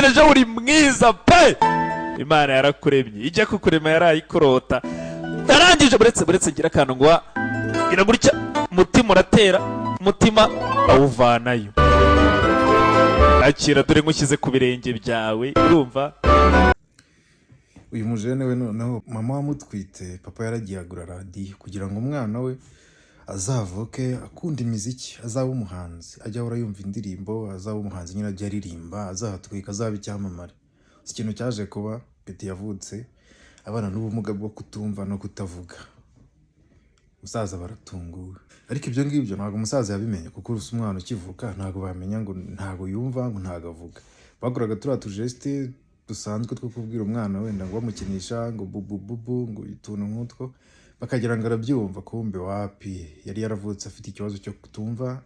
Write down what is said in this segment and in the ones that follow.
Witekereje, uri mwiza pe. Imana yarakuremye, ijya kukurema yarayikurota. Yarangije, buretse ngira akantu ngo gira gutya, umutima uratera, umutima awuvanayo. Akira, dore nkushyize ku birenge byawe, urumva? Uyu mujene we noneho mama wamutwite, papa yaragiye agura radiyo kugira ngo umwana we azavuke akunda imiziki, azabe umuhanzi, ajye ahora yumva indirimbo, azabe umuhanzi nyine, ajye aririmba, azahatwika, azabe icyamamare. Si ikintu cyaje kuba, petit yavutse abana n'ubumuga bwo kutumva no kutavuga. Umusaza baratunguwe, ariko ibyo ngibyo ntabwo umusaza yabimenye, kuko urusa umwana ukivuka ntabwo bamenya ngo ntabwo yumva, ngo ntabwo avuga. Bakoraga turiya tugeste dusanzwe two kubwira umwana, wenda ngo bamukinisha ngo bubu bubu, ngo utuntu nk'utwo, bakagira ngo arabyumva, kumbe wapi, yari yaravutse afite ikibazo cyo kutumva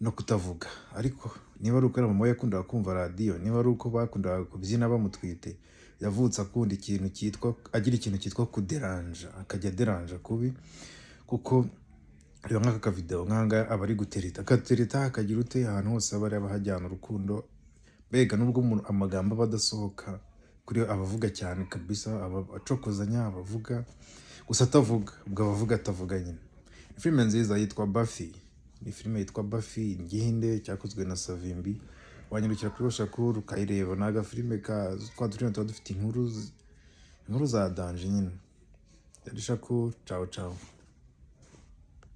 no kutavuga. Ariko niba ari uko mama we yakundaga kumva radiyo, niba ari uko bakundaga kubyina bamutwite, yavutse akunda ikintu cyitwa, agira ikintu cyitwa kuderanja, akajya aderanja kubi. Kuko reba nk'aka kavideo nk'aha, aba ari gutereta, akatereta, akagira ute, ahantu hose aba ari abahajyana urukundo. Mbega nubwo umuntu amagambo aba adasohoka kuri we, aba avuga cyane kabisa, aba acokozanya, aba avuga gusa atavuga, ubwo aba avuga atavuga nyine. Ni filime nziza yitwa Buffy, ni filime yitwa Buffy Ngihinde, cyakozwe na Savimbi. Wanyarukira kuri Shakur ukayireba. Ni agafilime ka twa turimo tuba dufite inkuru za danger nyine. Yari Shakur, ciao ciao.